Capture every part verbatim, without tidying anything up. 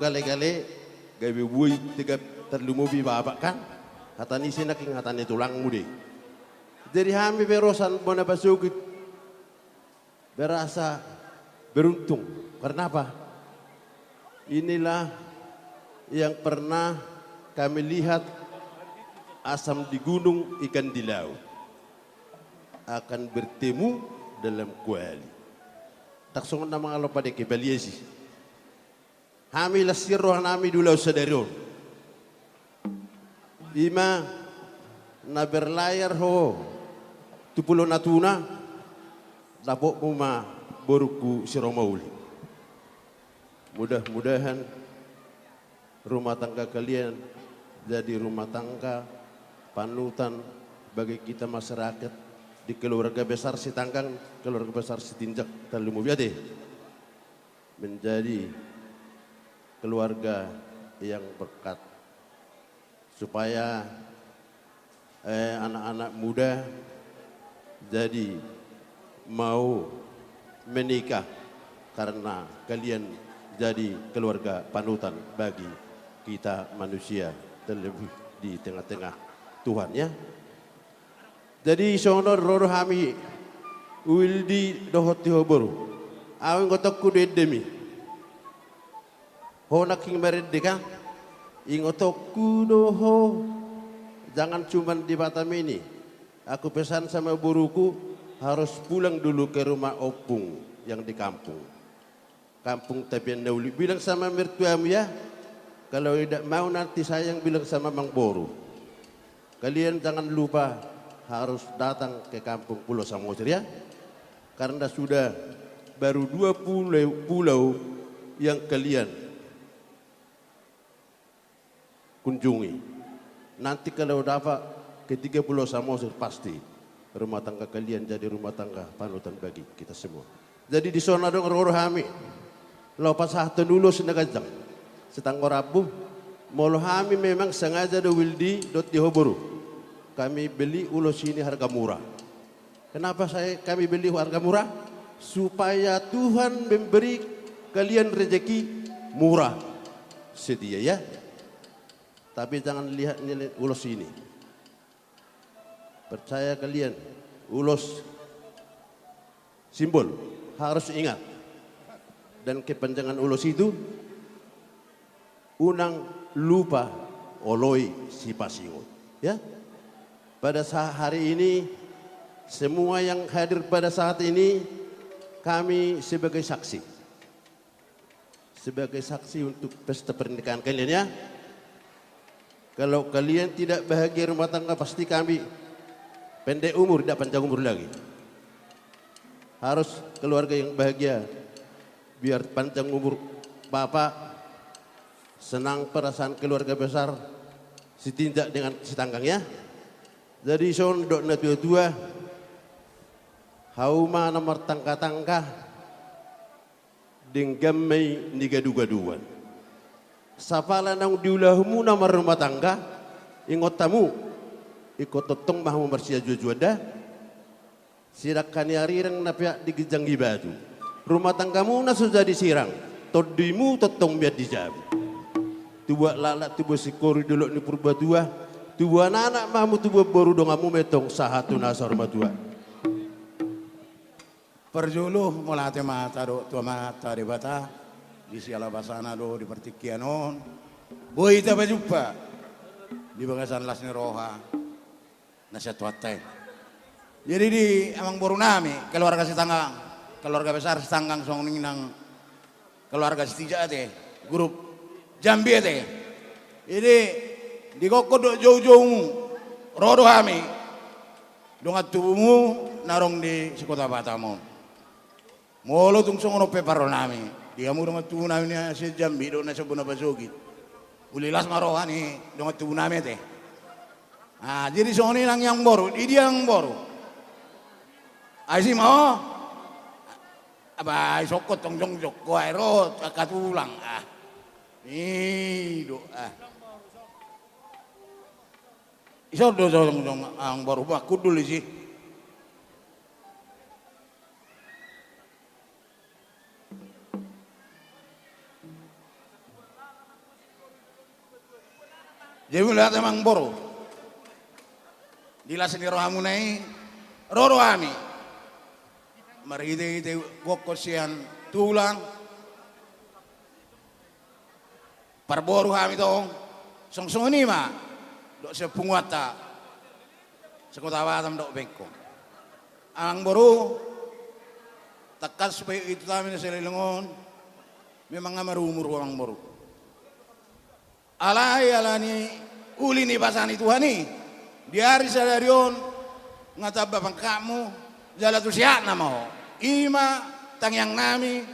Gale-gale, gabe boi tegap tarlumobi bapak kan? Hata ni si nangkin hata ni tulangmu do i. Jadi hami pe ro sian bona pasogit berasa beruntung. Karena apa? Inilah yang pernah kami lihat asam di gunung, ikan di laut. Akan bertemu dalam kuali. Ndang songon na mangalompa dengke, baliesi. Hami las ni roha nami di ulaon sadari on. Ima na berlayar ho tu Pulo Natuna, dapotmu ma borungku si Romauli. Mudah-mudahan rumah tangga kalian jadi rumah tangga panutan bagi kita masyarakat di keluarga besar Sitanggang, keluarga besar Sitinjak, tarlumobi ate. Menjadi keluarga yang berkat, supaya, eh, anak-anak muda jadi mau menikah karena kalian jadi keluarga panutan bagi kita manusia, terlebih di tengah-tengah Tuhan, ya. Jadi songon on, ro do hami, Wildi dohot di ho boru. Au ingotonku do endemi. Ho nangkin marende kan? Ingotonku do ho. Jangan cuman di Batam ini. Aku pesan sama boruku, harus pulang dulu ke rumah ompung yang di kampung. Kampung Tapian Nauli. Bilang sama mertuamu ya, kalau tidak mau nanti saya yang bilang sama Mang Boru. Kalian jangan lupa harus datang ke kampung Pulau Samosir ya. Karena sudah baru dua pulau, pulau yang kalian kunjungi. Nanti kalau dapat ketiga Pulau Samosir, pasti rumah tangga kalian jadi rumah tangga panutan bagi kita semua. Jadi dison adong ro do hami, laho pasahathon ulos na ganjang. Sitanggo rambu, molo hami memang sengaja do Wildi dohot di ho boru. Kami beli ulos ini harga murah. Kenapa saya, kami beli harga murah? Supaya Tuhan memberi kalian rezeki murah. Setia ya. Tapi jangan lihat nilai ulos ini. Percaya kalian, ulos simbol, harus ingat. Dan kepanjangan ulos itu, unang lupa oloi sipasingot. Ya. Pada saat hari ini, semua yang hadir pada saat ini, kami sebagai saksi. Sebagai saksi untuk pesta pernikahan kalian, ya. Kalau kalian tidak bahagia rumah tangga, pasti kami pendek umur, tidak panjang umur lagi. Harus keluarga yang bahagia, biar panjang umur Bapak, senang perasaan keluarga besar Sitinjak dengan Sitanggang, ya. Jadi songon didok na tua-tua, hauma na martangka-tangka, denggan ma i nigadugaduan. Sapala naung diulahonmuna marrumah tangga, ingot hamu, ingkon tongtong ma hamu marsiajuajuan da. Sidangka ni arirang na peak di ginjang ni batu. Rumah tanggamuna so jadi sirang, tondimu tongtong mian di jabu. Tubuan laklak, tubuan singkoru di dolok ni Purbatua, tubuan anak ma hamu, tubuan boru, donganmu ma i tong sahat tu na saur matua. Parjolo mauliate ma hita dohot tu Amanta Debata, di siala basana do di partingkian on boi tapajumpa di bagasan las ni roha na sian Tuhanta i. Jadi di amangboru nami, keluarga Sitanggang, keluarga besar Sitanggang, songon i nang keluarga Sitinjak ate, grup Jambi ate. Jadi di gokhon dohot joujoumu, ro do hami dongan tubumu na adong di sekota Batam on. Molo tung songon on pe parro nami, di hamu dongan tubu nami na sian Jambi dohot na sian bona pasogit, uli las ma roha ni dongan tubu nami ate. Ah, jadi songon i nang i amangboru, di dia amangboru? Ai si ma ho. Aba, ai songkot tong jongjong ho, ai ro angka tulang, ah. I do, ah. Ison do jongjong amangboru, bah, hundul disi. Jadi mauliate amangboru. Di las ni rohamuna i, ro do hami marhitehite gokhon sian tulang. Parboru hami tong, songon i ma dohot sian punguanta se-Kota Batam dohot Bengkong. Amangboru, tangkas paihutihut hami na saleleng on, memang nga marumur amangboru. Alai ala ni uli ni basa ni Tuhan i, di ari sadari on nga tamba pangkatmu, jala tu siatna ma ho. I ma tangiangnami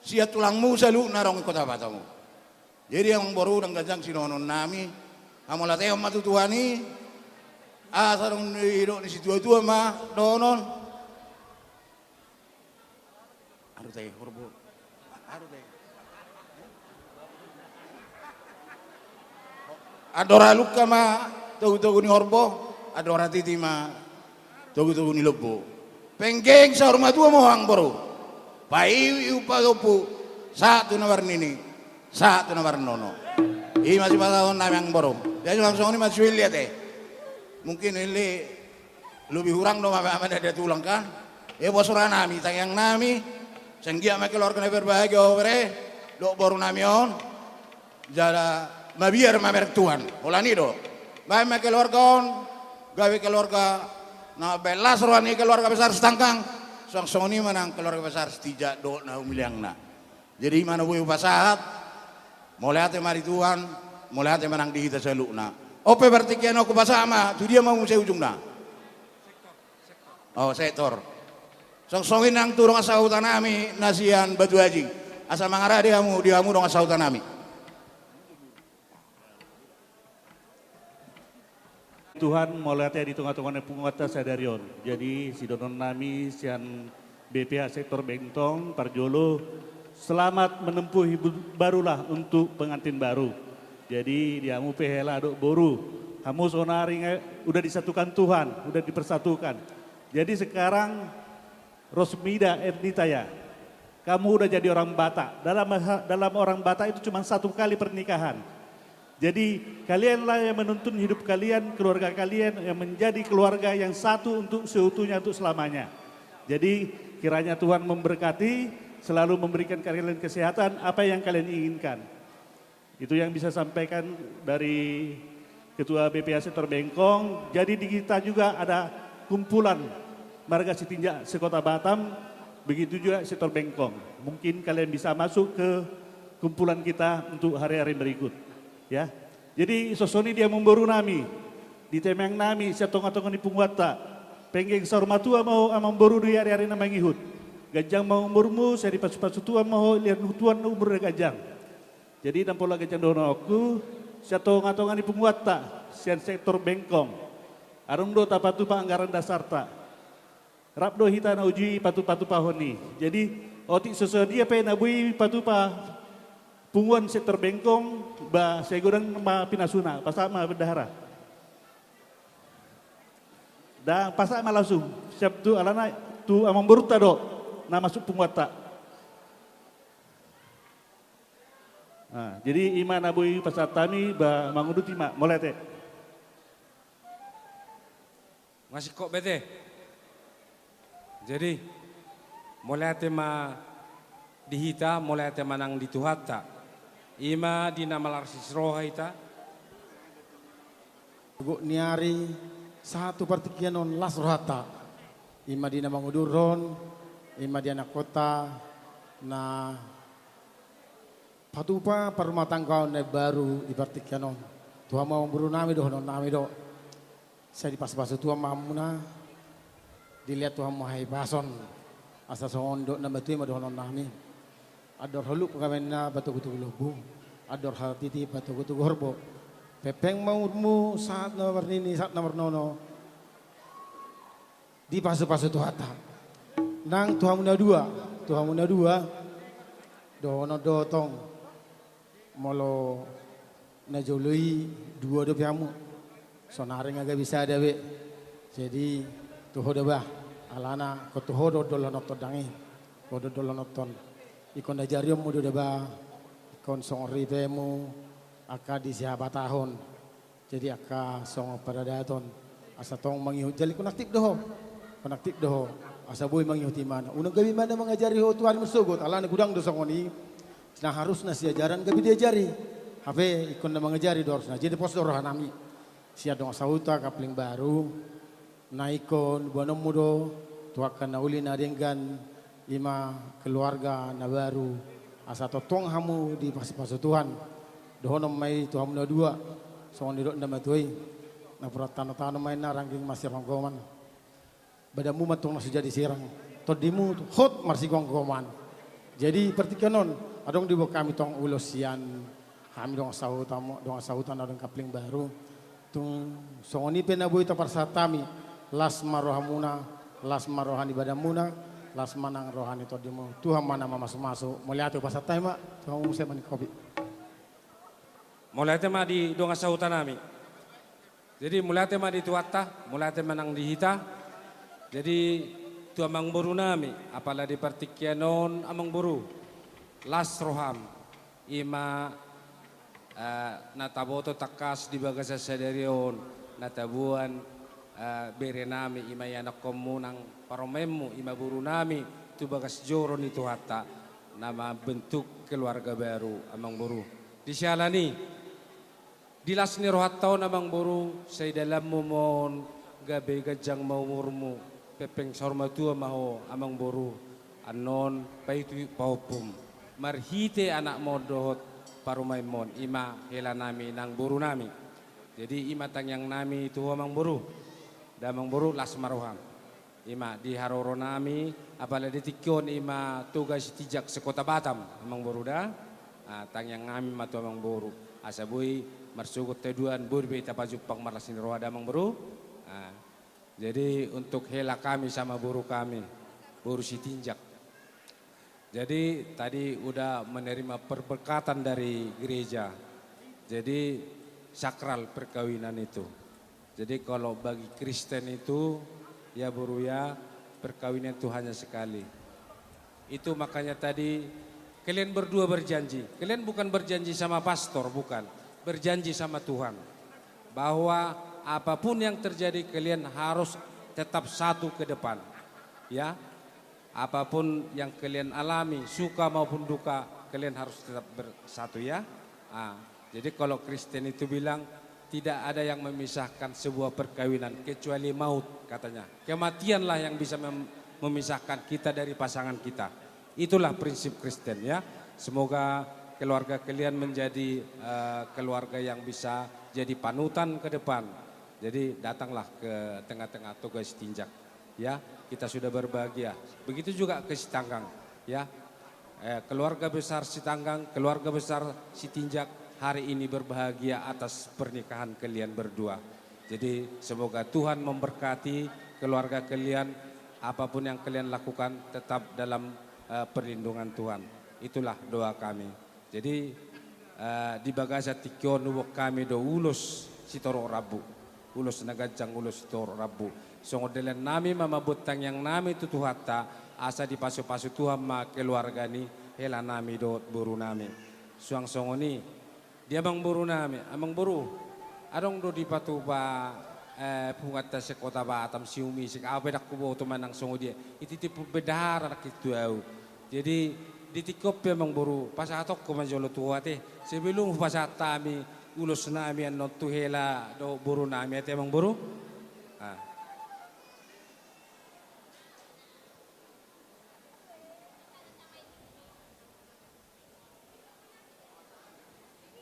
sian tulangmu saluhutna adong di Kota Batam on. Jadi amangboru, ndang ganjang sidohononnami, hamauliateon ma tu Tuhan i. Asa dung didok ni situatua ma dohonon. Aru tahe horbo. Aru tahe. Andor halumpang ma togutogu ni horbo, andor hatiti ma togutogu ni lombu. Penggeng saur matua ma ho amangboru. Paihutihut patompu, sahat tu na marnini, sahat tu na marnono. I ma sipasahatonnami amangboru. Jadi langsung i ma suil liat e. Mungkin i lobi hurang do ma, ma, ma, da, da tulang kan. E, bos, rohanami, tangiangnami, sai anggiat ma keluarga na berbahagia ho bere dohot borunami on, jala mabiar ma merek Tuhan. Holan i do. Baen ma keluarga on gabe keluarga na mambaen las roha ni keluarga besar Sitanggang, suang songon i ma nang keluarga besar Sitinjak dohot na humiliangna. Jadi i ma na boi hupasahat. Mauliate ma di Tuhan, mauliate ma nang di hita saluhutna. On pe partingkian on hupasahat ma, tu dia ma muse ujungna? O, sektor. Songon i nang tu dongan sahutanami na sian Batu Aji. Asa mangarade hamu di hamu dongan sahutanami. Tuhan, mauliate di tongatonga ni punguanta sadari on. Jadi sidohononnami sian B P H sektor Bengkong, parjolo, selamat menempuh hidup barulah untuk pengantin baru. Jadi di hamu pe hela dohot boru, hamu sonari nga udah disatukan Tuhan, udah dipersatukan. Jadi sekarang Rosmida Ernitaya, kamu udah jadi orang Batak. Dalam, dalam orang Batak itu cuma satu kali pernikahan. Jadi kalianlah yang menuntun hidup kalian, keluarga kalian yang menjadi keluarga yang satu untuk seutuhnya, untuk selamanya. Jadi kiranya Tuhan memberkati, selalu memberikan kalian kesehatan, apa yang kalian inginkan. Itu yang bisa sampaikan dari Ketua B P H sektor Bengkong. Jadi di kita juga ada kumpulan marga Sitinjak se-Kota Batam, begitu juga sektor Bengkong. Mungkin kalian bisa masuk ke kumpulan kita untuk hari-hari berikut, ya. Jadi songon i di amangborunami, di tangiangnami sian tongatonga ni punguanta, penggeng saur matua ma ho amangboru di ari-ari na mangihut. Ganjang ma umurmu, sai dipasupasu Tuhan ma ho, dilehon Tuhan umur na ganjang. Jadi ndang pola ganjang dohononku, sian tongatonga ni punguanta sian sektor Bengkong, adong do tapatupa anggaran dasarta. Rap do hita na uju i patupatupahon i. Jadi otik so sadia pe na boi patupa punguan sektor Bengkong, ba sai godang ma pinasuna, pasahat ma bendahara. Ndang, pasahat ma langsung. Siap tu, alana tu amangborunta do na masuk punguanta. Nah, jadi i ma na boi pasahat hami, ba manguduti ma, mauliate. Masingkop bete. Jadi mauliate ma di hita, mauliate ma nang di Tuhanta. I ma di na malarsis roha hita. Gok ni ari sahat tu partingkian on las rohanta. I ma di na mangudurhon, i ma di anakkonta na patupa parrumatanggaon na imbaru di partingkian on. Tu hamu amangborunami dohononnami do. Sai dipasupasu Tuhan ma hamuna, dilehon Tuhan ma hahipason. Asa songon dok na matua i ma dohononnami. Andor holuk pangamenna patogutogu lombu, andor hatiti patogutogu horbo. Pengpeng ma umurmu, sahat na marnini, sahat na marnono. Dipasupasu Tuhanta. Nang tu hamu na dua, tu hamu na dua, dohonon do tong, molo na jolo i dua dope hamu. Sonari nga gabe sada be. Jadi tu ho do ba, alana ingkon tu ho do dohononton, ndang i ho do dohononton. Ingkon na jarionmu do da ba, ingkon songon ripemu, angka di sihabatahon. Jadi angka songon paradaton, asa tong mangihut, jala ingkon aktif do ho. Ingkon aktif do ho, asa boi mangihut imana. Unang gabe imana mangajari ho tu ari na sogot, alana godang do songon i. Na harusna siajaran gabe diajari. Hape ingkon na mangajari do harusna. Jadi pos do rohanami. Sian dongan sahuta Kapling Baru. Na ingkon boanonmu do tu angka na uli na denggan, ima keluarga na baru, asa tongtong hamu dipasupasu Tuhan. Dohonon ma i tu hamu na dua, songon nidok ni natuatua i, napuran tanotano ma inna rangging marsigomgoman. Badanmu ma tong na so jadi sirang, tondimu hot marsigomgoman. Jadi partingkian on, adong diboan hami tong ulos sian hami dongan sahuta, dongan sahuta na adong Kapling Baru. Tung songon i pe na boi taparsahat hami, las ma rohamuna, las ma roha ni badanmuna, las ma nang roha ni tondimuna. Tuhan ma na mamasumasu. Mauliate, hupasahat hami ma tu hamu muse manang kopi. Mauliate ma di dongan sahutanami. Jadi mauliate ma di Tuhanta, mauliate ma nang di hita. Jadi tu amangborunami, apala di partingkian on amangboru, las roham. Ima, eh, na taboto tangkas di bagasan sadari on, na taboan, eh, berenami, ima ianakhonmu nang parumaenmu, ima borunami, tu bagas joro ni Tuhanta, na mambentuk keluarga baru, amangboru. Di siala ni, di las ni rohanta on amangboru, sai dalanmu ma on, gabe ganjang ma umurmu, pengpeng saur matua ma ho amangboru, annon paihutihut pahompum. Marhite anakmu on dohot parumaenmu on, ima helanami nang borunami. Jadi ima tangiangnami tu ho amangboru. Da amangboru, las ma roham. Ima di haroronami, apala di tingki on ima Toga Sitinjak se-Kota Batam, amangboru da. Ah, tangiangnami ma tu amangboru. Asa boi marsogot haduan, boi be tapajumpang marlas ni roha da amangboru. Ah, jadi untuk hela kami sama boru kami, boru Sitinjak. Jadi tadi udah menerima perberkatan dari gereja. Jadi sakral perkawinan itu. Jadi kalau bagi Kristen itu, ya boru ya, perkawinan itu hanya sekali. Itu makanya tadi kalian berdua berjanji. Kalian bukan berjanji sama pastor, bukan. Berjanji sama Tuhan. Bahwa apapun yang terjadi, kalian harus tetap satu ke depan. Ya, apapun yang kalian alami, suka maupun duka, kalian harus tetap bersatu ya. Ah, jadi kalau Kristen itu bilang, tidak ada yang memisahkan sebuah perkawinan kecuali maut, katanya. Kematianlah yang bisa mem-, memisahkan kita dari pasangan kita. Itulah prinsip Kristen ya. Semoga keluarga kalian menjadi, eh, keluarga yang bisa jadi panutan ke depan. Jadi datanglah ke tengah-tengah Toga Sitinjak. Ya, kita sudah berbahagia. Begitu juga ke Sitanggang, ya. Eh, keluarga besar Sitanggang, keluarga besar Sitinjak hari ini berbahagia atas pernikahan kalian berdua. Jadi semoga Tuhan memberkati keluarga kalian, apapun yang kalian lakukan tetap dalam, eh, perlindungan Tuhan. Itulah doa kami. Jadi, eh, di bagasan tingki on huboan hami do ulos sitorop rambu. Ulos na ganjang, ulos sitorop rambu. Songon dalannami ma mamboan tangiangnami tu Tuhanta, asa dipasupasu Tuhan ma keluarga ni helanami dohot borunami. Suang songon i, di amangborunami, amangboru, adong do dipatupa, eh, punganta se-Kota Batam, Siumisik, au pe ndang huboto manang songon dia. Ititip bendahara nangkin tu au. Jadi, di tingki on pe amangboru, pasahatonku ma jolo tu ho ate. Sebelum hupasahat hami ulosnami annon tu hela dohot borunami ate amangboru. Ah.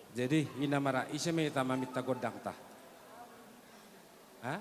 Jadi, ina ma ra, ise ma hita maminta gondangta? Ha?